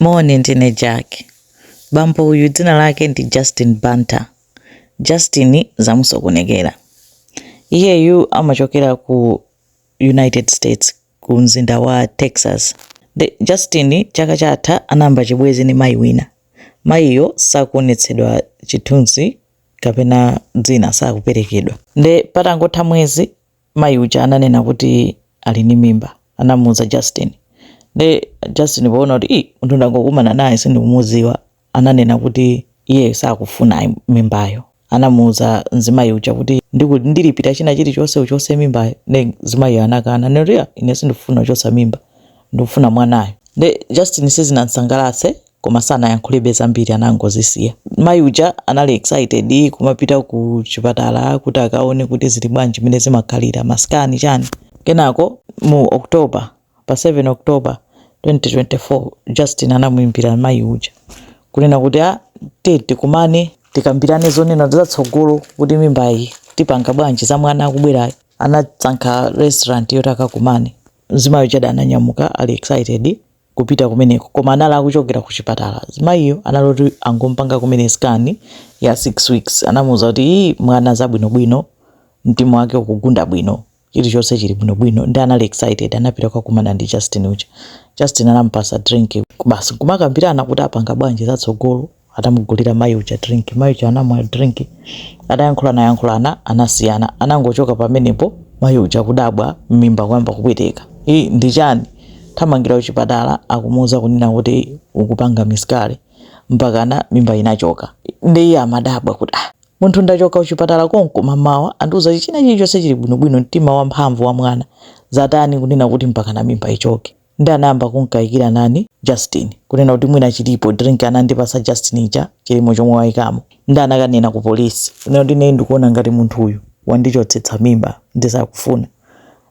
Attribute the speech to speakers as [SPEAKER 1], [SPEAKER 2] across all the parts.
[SPEAKER 1] Moni, ndine Jack. Bambo uyu dzina lake ndi Justin Banta. Justin zamusokonekera. Iyeyu amachokera ku United States, ku mzinda wa Texas. De Justin chaka chatha anayamba chibwenzi ndi mayi wina. Mayiyo sakuonetsedwa chithunzi kapena dzina sakuperekedwa. Nde patangotha mwezi, mayi uja ananena kuti ali ndi mimba. Anamuuza Justin. Nde Justin poona kuti ii, munthu ndangokumana naye, sindikumudziwa, ananena kuti iye sakufuna mimbayo. Anamuuza mzimayi uja kuti ndilipira china chilichonse uchotse mimbayo. Nde mzimayiyo anakana nati, "Ya, ine sindikufuna kuchotsa mimba, ndikufuna mwanayo." Nde Justin sizinamsangalatse, koma sanayankhulebe zambiri, anangozisiya. Mayi uja anali excited kumapita ku chipatala kuti akaone kuti zili bwanji, mmene zimakhalira, ma scan, chani. Kenako mu October, pa 7 October 2024, Justin anamuimbira mayi uja kunena kuti, "A, tiye tikumane, tikambirane zonena zatsogolo, kuti mimbayi tipanga bwanji, za mwana akubwerayo." Anasankha restaurant yoti akakumane. Mzimayi uja ananyamuka ali excited kupita kumeneko, koma anali akuchokera ku chipatala. Mzimayiyo anali kuti angompanga kumene scan ya 6 weeks. Anamuwuza kuti iyi mwana zabwinobwino, mtima wake ukugunda bwino, chilichonse chili bwinobwino. Ndi anali excited, anapita kukakumana ndi Justin uja. Justin anampasa drink, basi kumakambirana kuti apanga bwanji zatsogolo. Atamugulira mayi uja drink, mayi uja anamwa drink. Atayankhulana yankhulana, anasiyana. Anangochoka pamenepo, mayi uja kudabwa, mimba kuyamba kupweteka. "Iyi ndi chani?" Thamangira kuchipatala, akumuwuza kunena kuti ukupanga miscarriage, mpakana mimba inachoka. Ndi iye amadabwa kuti, "Ah, munthu ndachoka kuchipatala konko mamawa, andiuza china chilichonse chili bwinobwino, mtima wamphamvu wa mwana, zatani kunena kuti mpakana mimba ichoke?" Ndi anayamba kunkayikira nani? Justin, kunena kuti mwina chilipo drink anandipasa Justin ija, chilimo chomwe wayikamo. Ndi anakanena ku polisi kunena kuti, "Ine ndikuona ngati munthu uyu wandichotsetsa mimba, ndisakufuna."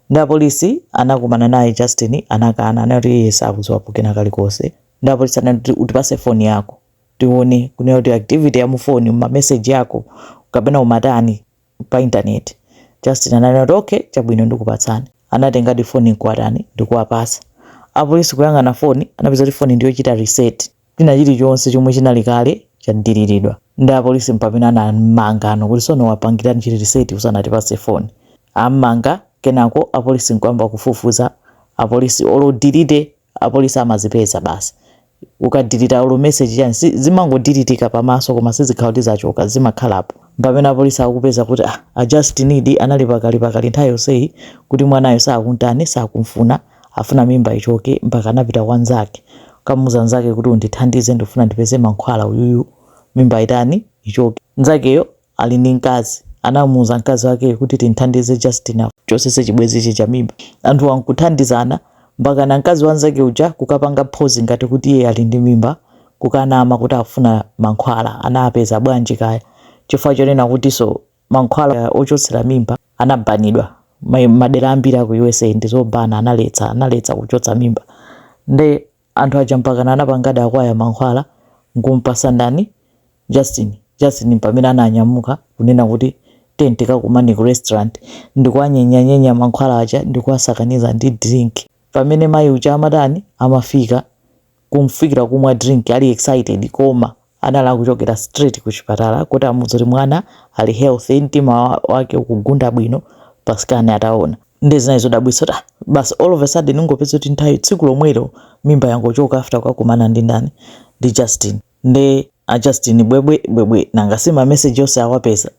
[SPEAKER 1] Ndi apolisi anakumana naye Justin, anakana, anati iye sakudziwapo kena kalikonse. Ndi apolisi anati, "Utipase foni yako tione kunena kuti activity ya mufoni, ma message yako, kapena umatani pa internet." Justin ananena kuti, "Okay, chabwino, ndikupatsani." Anatengadi foni nkuwatani, ndikuwapasa. Apolisi kuyang'ana foni, anapeza kuti foni ndiyochita reset, china chilichonse chomwe chinali kale chadiliridwa. Ndi apolisi mpamene anamanga ano kuti, "Sono wapangirani chili reset usanatipase foni?" Ammanga. Kenako apolisi nkuyamba kufufuza. Apolisi olo delete, apolisi amazipeza basi. Ukadelete olo message chani, zimangodeletika pamaso, koma sizikhala kuti zachoka, zimakhalapo. Pamene apolisi akupeza kuti, ah, a Justin anali pakali pakali nthawi yonseyi kuti mwanayo sakuntani, sakumfuna, afuna mimba ichoke, mpaka anapita kwa nzake kamuuza nzake kuti, "Undithandize, ndifuna ndipeze mankhwala, uyuyu mimba itani, ichoke." Nzakeyo ali ndi mkazi. Anamuuza mkazi wake kuti, "Tinthandize Justin achotsetse chibwenzi cha mimba." Anthu ankuthandizana mpaka na mkazi wanzake uja kukapanga pose ngati kuti iye ali ndi mimba, kukanama kuti afuna mankhwala. Anapeza bwanji kaya, chifukwa chonena kuti so mankhwala ochotsera mimba anabanidwa madera ambiri aku USA, ndizobana, analetsa kuchotsa mimba. Nde anthu aja mpakana anapangadi acquire mankhwala nkumpasa ndani? Justin. Justin pamene ananyamuka kunena kuti, "Tiye tikakumane ku restaurant," ndikuwanyenyanyenya mankhwala aja ndikuwasakaniza ndi drink. Pamene mayi uja amatani, amafika kumfikira kumwa drink ali excited, koma anali akuchokera straight ku chipatala kuti amuuze kuti mwana ali healthy, mtima wake ukugunda bwino pa scan ataona. Ndi zinali zodabwitsa kuti, ah, basi all of a sudden ungopeza kuti nthawi tsiku lomwelo mimba yangochoka after kukakumana ndi ndani? Ndi Justin. Ndi a Justin bwebwe bwebwe, nanga si ma message onse awapeza,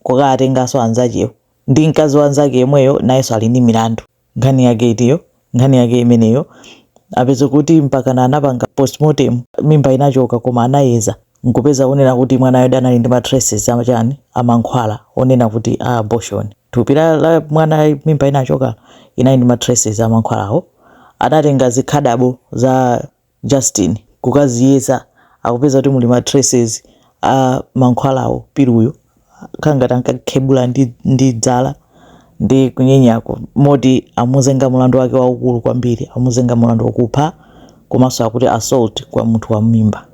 [SPEAKER 1] kukatenganso anzakewo ndi mkazi wanzake yemweyo, nayenso ali ndi milandu. Nkhani yake itiyo? Nkhani yake imeneyo. Apeza kuti mpakana anapanga postmortem, mimba inachoka, koma anayeza nkupeza kunena kuti mwanayo anali ndi ma traces amachani, amankhwala onena kuti a abortion. Thupi la mwana mimba inachoka inali ndi ma traces amankhwalawo. Anatenga zikhadabo za Justin kukaziyeza, akupeza kuti muli ma traces a mankhwalawo. Piluyo kangati ankakhebula ndi dzala ndi kunyenyako, moti amuzenga mulandu wake waukulu kwambiri. Amuzenga mulandu wakupha, komanso akuti assault kwa munthu wa mimba,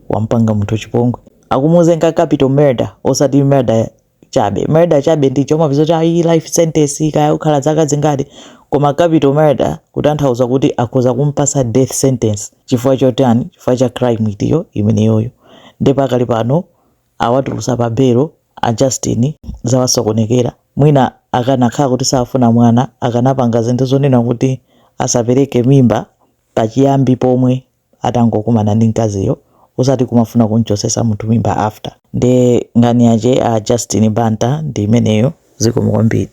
[SPEAKER 1] wampanga munthu chipongwe. Akumuzenga capital murder, osati murder. chabe. Murder chabe ndi chomwe kuti ayi, life sentence, kaya ukhala zaka zingati, koma capital murder kutanthauza kuti akhoza kumpasa death sentence. Chifukwa chotani? Chifukwa cha crime itiyo? Imeneyoyo. Ndipo pakali pano awatulusa pa belo a Justin. Zawasokonekera. Mwina akanakhala kuti safuna mwana, akanapanga zinthu zonena kuti asapereke mimba pachiyambi pomwe atangokumana ndi mkaziyo, usati kumafuna kumchosesa munthu mimba after. Nde nkhani yache a Justin Banta ndi imeneyo. Zikomo kwambiri.